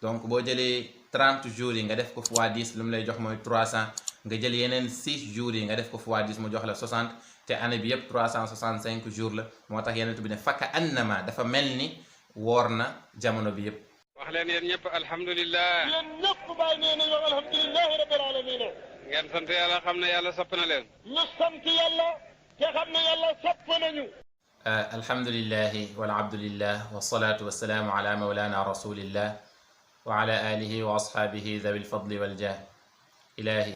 donc boo jëlee 30 jours yi nga def ko fois 10 lu mu lay jox mooy 300 nga jël yeneen 6 jours yi nga def ko fois 10 mu jox la 60 te année bi yëpp 365 jours la moo tax yeneen bi ne fakka annama dafa mel ni woor na jamono bi yëpp. wax leen yéen ñëpp alhamdulilah. yéen ñëpp bàyyi nee nañu wax alhamdulilahi rabbil alamin. ngeen sant yàlla xam ne yàlla sopp na leen. ñu sant yàlla te xam ne yàlla sopp nañu. alhamdulilahi wal abdulillah wasalaatu wasalaamu ala mawlana rasulillah wa ala alihi wa ashaabihi dhawi lfadli waljah. ilahi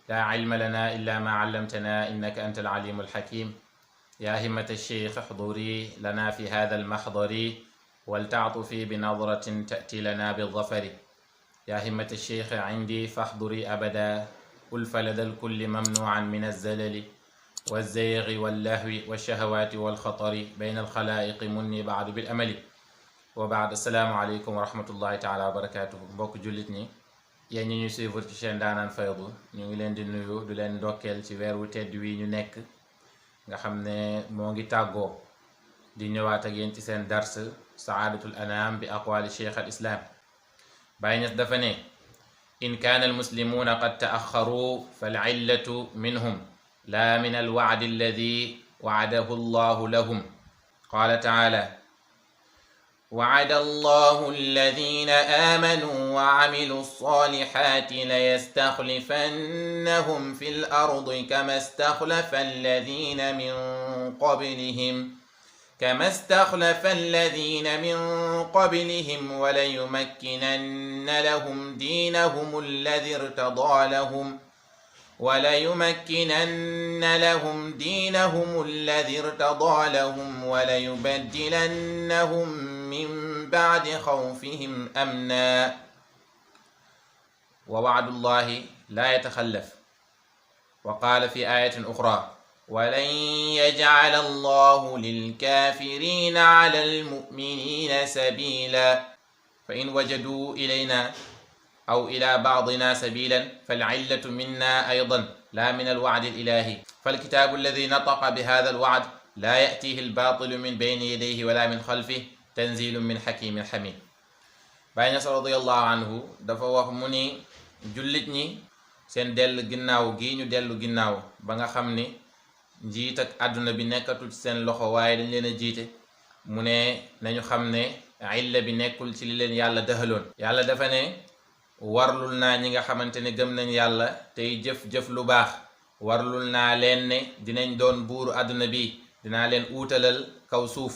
la ilma lana illa ma allamtana innaka anta alalimu alhakim. ya himmata alcheikh احضري lana fi hadha almahdari walta'tufi binadratin ta'ti lana bidhafari. ya himmata alcheikh indi fahduri abada ulfa lada alkulli mamnu'an min alzalali والزيغ واللهو والشهوات والخطر بين الخلائق مني بعد بالأمل وبعد. السلام عليكم ورحمة الله تعالى وبركاته. mbokk jullit ñi yéen ñi ñu suivre ci chaîne Ndaanaan Faydu ñu ngi leen di nuyu du leen ndokkeel ci weer wu tedd wi ñu nekk nga xam ne moo ngi tàggoo di ñëwaat ak yéen ci seen dars saadatul anam bi aqwali cheikh al islam. Baay Ñas dafa ne in kaana almuslimuuna qad ta'axxaru fal illatu minhum لا من الوعد الذي وعده الله لهم. قال تعالى وعد الله الذين آمنوا وعملوا الصالحات ليستخلفنهم في الأرض كما استخلف الذين من قبلهم وليمكنن لهم دينهم الذي ارتضى لهم وليبدلنهم من بعد خوفهم أمنا ووعد الله لا يتخلف. وقال في آية أخرى ولن يجعل الله للكافرين على المؤمنين سبيلا فإن وجدوا إلينا أو إلى بعضنا سبيلا فالعلة منا أيضا لا من الوعد الإلهي فالكتاب الذي نطق بهذا الوعد لا يأتيه الباطل من بين يديه ولا من خلفه تنزيل من حكيم حميد. Baay Ñas radiyallahu anhu dafa wax mu ni jullit ñi seen dellu ginnaaw gi ñu dellu ginnaaw ba nga xam ni njiit ak àdduna bi nekkatul ci seen loxo waaye dañ leen a jiite mu ne nañu xam ne illa bi nekkul ci li leen yàlla dëxaloon. Yàlla dafa ne warlul naa ñi nga xamante ne gëm nañ yàlla tey jëf-jëf lu baax warlul naa leen ne dinañ doon buuru àdduna bi dinaa leen uutalal kaw suuf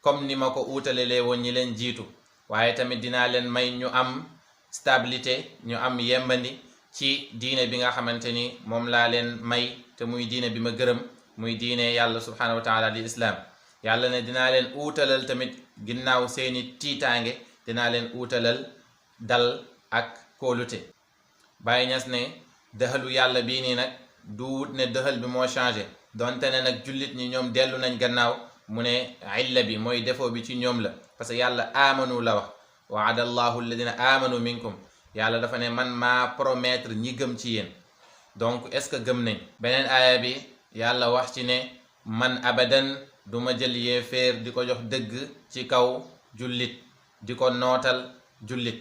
comme ni ma ko uutalalee woon ñi leen jiitu waaye tamit dinaa leen may ñu am stabilité ñu am yembandi ci diine bi nga xamante ni moom laa leen may te muy diine bi ma gërëm muy diine yàlla subhanahu wa taala di islam. yàlla ne dinaa leen uutalal tamit ginnaaw seeni tiitaange dinaa leen uutalal dal ak kóolute. Baay Ñas ne dëxalu yàlla bii nii nag duwut ne dëxal bi moo changé donte ne nag jullit ñi ñoom dellu nañ gannaaw mu ne illa bi mooy défaut bi ci ñoom la parce que yàlla amanu la wax waada allahu alladina amanu minkum yàlla dafa ne man maa promettre ñi gëm ci yéen donc est-ce que gëm nañ. beneen aaya bi yàlla wax ci ne man abadan du ma jël yéeféer di ko jox dëgg ci kaw jullit di ko nootal jullit.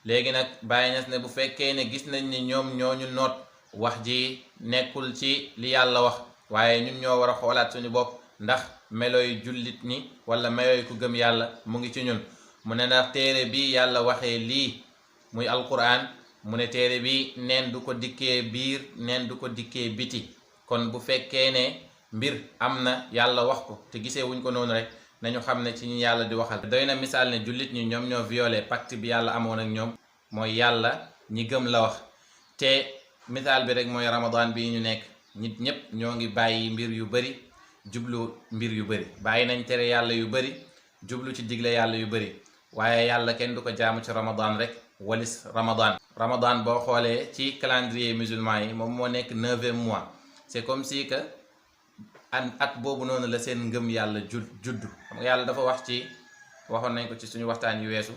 léegi nag Baay Ñas ne bu fekkee ne gis nañ ni ñoom ñooñu noot wax ji nekkul ci li yàlla wax waaye ñun ñoo war a xoolaat suñu bopp ndax melooy jullit ñi wala melooy ku gëm yàlla mu ngi ci ñun. mu ne ndax téere bi yàlla waxee lii muy alquran mu ne téere bi neen du ko dikkee biir neen du ko dikkee biti kon bu fekkee ne mbir am na yàlla wax ko te gisee wuñ ko noonu rek nañu xam ne ci ñi yàlla di waxal. doy na misaal ne jullit ñi ñoom ñoo violé pacte bi yàlla amoon ak ñoom mooy yàlla ñi gëm la wax te misaal bi rek mooy ramadan bi ñu nekk nit ñëpp ñoo ngi bàyyi mbir yu bari jublu mbir yu bari bàyyi nañ tere yàlla yu bari jublu ci digle yàlla yu bari waaye yàlla kenn du ko jaamu ci ramadan rek walis ramadan boo xoolee ci calendrier musulman yi moom moo nekk 9e mois. c'est comme si que at boobu noonu la seen ngëm yàlla juddu xam nga yàlla dafa wax ci waxoon nañ ko ci suñu waxtaan yu weesu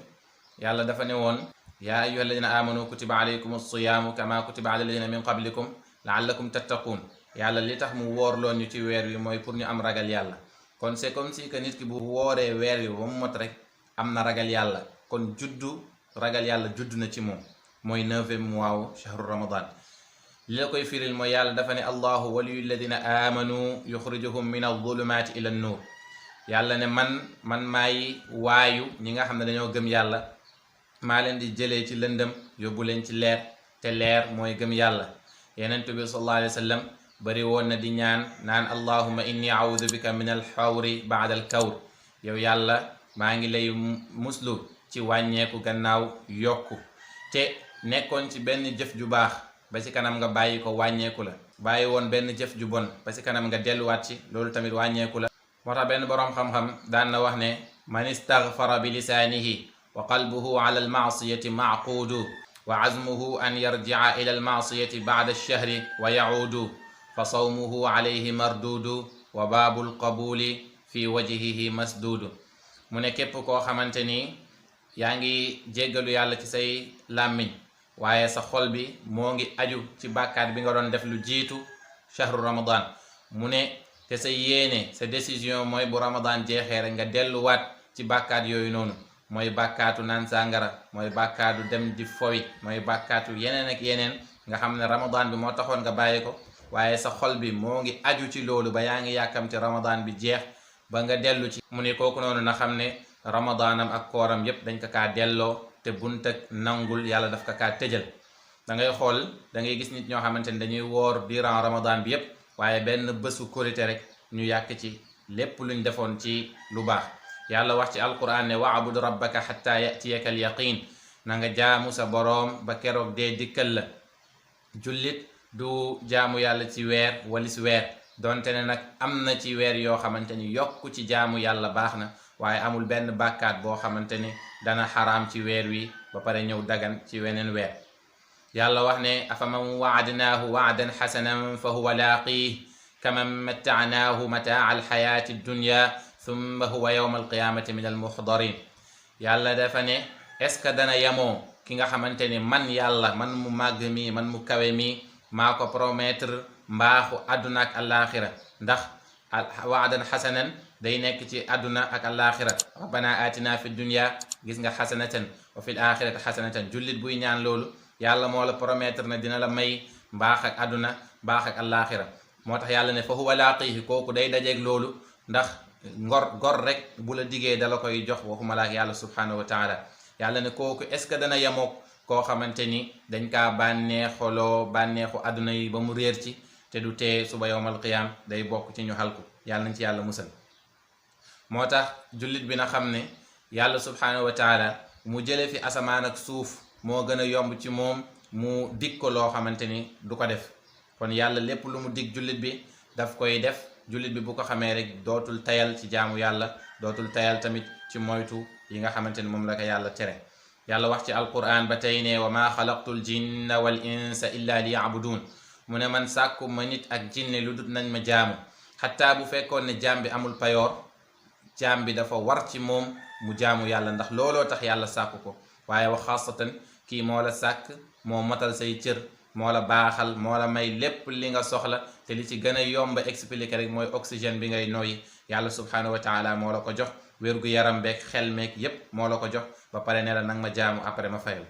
yàlla dafa ne woon yaa ayyuha alladina amanu kutiba alaykum as-siyaamu kama kutiba ala alladina min qablikum laallakum tattaquun yàlla li tax mu woorloon ñu ci weer wi mooy pour ñu am ragal yàlla kon c'est comme si que nit ki bu wooree weer wi ba mu mot rek am na ragal yàlla kon juddu ragal yàlla judd na ci moom mooy 9e mois wu shahru ramadan li la koy firil mooy yàlla dafa ne allahu waliyu alladina amanu yuxrijuhum min alzulumaati ila nuur yàlla ne man maay waayu ñi nga xam ne dañoo gëm yàlla maa leen di jëlee ci lëndëm yóbbu leen ci leer te leer mooy gëm yàlla yenent bi sallallahu alayhi wa sallam bari woon na di ñaan naan allahumma inni audu bika min alxawri baada alkawr yow yàlla maa ngi lay muslu ci wàññeeku gannaaw yokku te nekkoon ci benn jëf ju baax ba ci kanam nga bàyyi ko wàññeeku la bàyyi woon benn jëf ju bon ba ci kanam nga delluwaat ci loolu tamit wàññeeku la moo tax benn boroom xam-xam daan na wax ne man istaghfara bi lisaanihi wa qalbuhu ala almaasiyati maaquudu wa azmuhu an yarjica ila almaasiyati bacda alshahri wa yacuudu fa sawmuhu alayhi marduudu wa baabu alqabuli fi wajhihi masduudu mu ne képp koo xamante ni yaa ngi jéggalu yàlla ci say làmmiñ waaye sa xol bi moo ngi aju ci bàkkaat bi nga doon def lu jiitu shahru ramadan mu ne te sa yéene sa décision mooy bu ramadan jeexee rek nga delluwaat ci bàkkaat yooyu noonu mooy bàkkaatu naan sàngara mooy bàkkaatu dem di fowi mooy bàkkaatu yeneen ak yeneen nga xam ne ramadan bi moo taxoon nga bàyyi ko waaye sa xol bi moo ngi aju ci loolu ba yaa ngi yàkkamte ramadan bi jeex ba nga dellu ci mu ne kooku noonu na xam ne ramadanam ak kooram yépp dañ ko kaa delloo te buntak nangul yàlla daf ko kaa tëjal da ngay xool da ngay gis nit ñoo xamante ne dañuy woor durant ramadan bi yépp waaye benn bésu korité rek ñu yàq ci lépp luñ defoon ci lu baax yàlla wax ci alquran ne waabud rabbaka xatta yatiyaka al yaqin na nga jaamu sa boroom ba keroog dee dikkal la jullit du jaamu yàlla ci weer walis weer donte ne nag am na ci weer yoo xamante ni yokku ci jaamu yàlla baax na waaye amul benn bàkkaat boo xamante ni dana xaraam ci weer wi ba pare ñëw dagan ci weneen weer yàlla wax ne afaman waadnaahu waadan xasanan fa huwa laaqih kaman mattaanaahu mataa alxayaati dunya thumma huwa yawma alqiyamati min almuxdarin yàlla dafa ne est-ce que dana yemoo ki nga xamante ni man yàlla man mu màgg mi man mu kawe mi maa ko promettre mbaaxu àdduna ak alaaxira ndax waadan xasanan day nekk ci àdduna ak alaaxira rabbana atina fi dunya gis nga xasanatan wa fi alaaxirati xasanatan jullit buy ñaan loolu yàlla moo la promettre na dina la may mbaax ak àdduna mbaax ak alaaxira moo tax yàlla ne fa huwa laaqihi kooku day dajeeg loolu ndax gor rek bu la digee dala koy jox waxuma la ak yàlla subhanahu wa taala yàlla ne kooku est ce que dana yemook koo xamante ni dañ kaa bànneexu àdduna yi ba mu réer ci te du tee suba yowmal qiyaam day bokk ci ñu xalku yàlla nañ ci yàlla musal moo tax jullit bi na xam ne yàlla subhanahu wa taala mu jële fi asamaan ak suuf moo gën a yomb ci moom mu dig ko loo xamante ni du ko def kon yàlla lépp lu mu dig jullit bi daf koy def jullit bi bu ko xamee rek dootul tayal ci jaamu yàlla dootul tayal tamit ci moytu yi nga xamante ni moom la ko yàlla tere yàlla wax ci alquran ba tey ne wa maa xalaqtul jinna wal insa illa li yabudun mu ne man sàkku ma nit ak jinne lu dut nañ ma jaamu xataa bu fekkoon ne jaam bi amul payoor jaam bi dafa war ci moom mu jaamu yàlla ndax looloo tax yàlla sàkku ko waaye wax xaasatan kii moo la sàkk moo matal say cër moo la baaxal moo la may lépp li nga soxla te li ci gën a yomb expliquer rek mooy oxygène bi ngay noyyi yàlla subhanahu wa taala moo la ko jox wérgu yaram beeg xel meeg yépp moo la ko jox ba pare ne la nag ma jaamu après ma fayal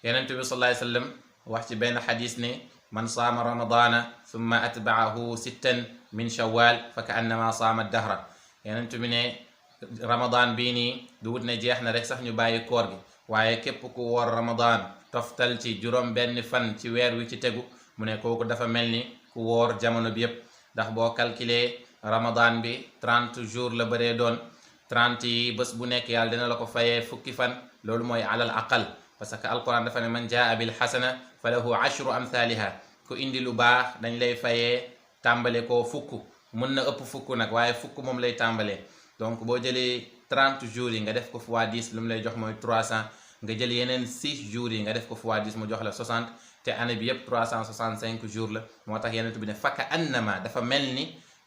yenent bi sallallahu alayhi wa sallam wax ci benn xadis ne man saama ramadana thumma atbaahu sittan min shawal fa ka annama saama dahra yenent bi ne ramadan bii nii du wut ne jeex na rek sax ñu bàyyi koor gi waaye képp ku woor ramadan toftal ci juróom benn fan ci weer wi ci tegu mu ne kooku dafa mel ni ku woor jamono bi yépp ndax boo calculer ramadan bi 30 jours la bëree doon 30 yi bés bu nekk yàlla dina la ko fayee fukki fan loolu mooy alal aqal parce que alquran dafa ne man jaa bil xasana fa lahu ashru amthaliha ku indi lu baax dañ lay fayee tàmbale koo fukk mën na ëpp fukk nag waaye fukk moom lay tàmbalee donc boo jëlee 30 jours yi nga def ko fois 10 lu mu lay jox mooy 300 nga jël yeneen 6 jours yi nga def ko fois 10 mu jox la 60 te année bi yépp 365 jours la moo tax yeneen bi ne fakka annama dafa mel ni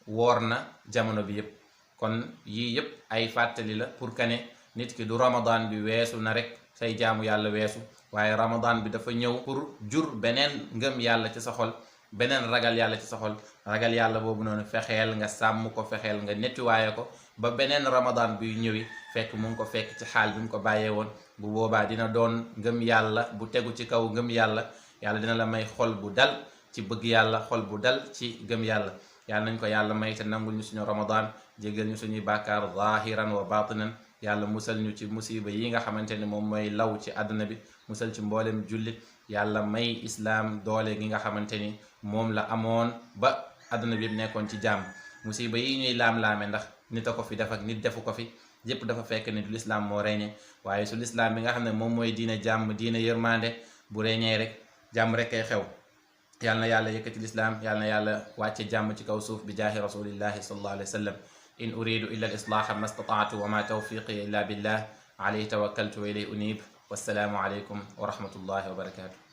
woor na jamono bi yépp kon yii yépp ay fàttali la pour que ne nit ki du ramadan bi weesu na rek say jaamu yàlla weesu waaye ramadan bi dafa ñëw pour jur beneen ngëm yàlla ci sa xol beneen ragal yàlla ci sa xol ragal yàlla boobu noonu fexeel nga sàmm ko fexeel nga nettoyé ko ba beneen ramadan bi ñëwi fekk mu ngi ko fekk ci xaal bi mu ko bàyyee woon bu boobaa dina doon ngëm yàlla bu tegu ci kaw ngëm yàlla yàlla dina la may xol bu dal ci bëgg yàlla xol bu dal ci gëm yàlla yàlla nañ ko yàlla may te nangul ñu suñu ramadan jégal ñu suñuy bàkkaar zahiran wa batinan yàlla musal ñu ci musiba yi nga xamante ne moom mooy law ci àdduna bi musal ci mboolem jullit yàlla may islaam doole gi nga xamante ni moom la amoon ba àdduna bi nekkoon ci jàmm musiba yi ñuy laam-laame ndax nit a ko fi def ak nit defu ko fi yépp dafa fekk ne du lislaam moo reñe waaye su lislaam bi nga xam ne moom mooy diine jàmm diine yërmande bu reñee rek jàmm rek ay xew yàlla na yàlla yëkkati lislaam yàlla na yàlla wàcce jàmm ci kaw suuf bi jaahi rasulillahi sallallahu alayhi wa sallam in uridu illa al islaha ma stata'tu wa ma tawfiqi illa billah alayhi tawakkaltu wa ilayhi unib wassalaamu alaykum wa rahmatullahi wa barakatuh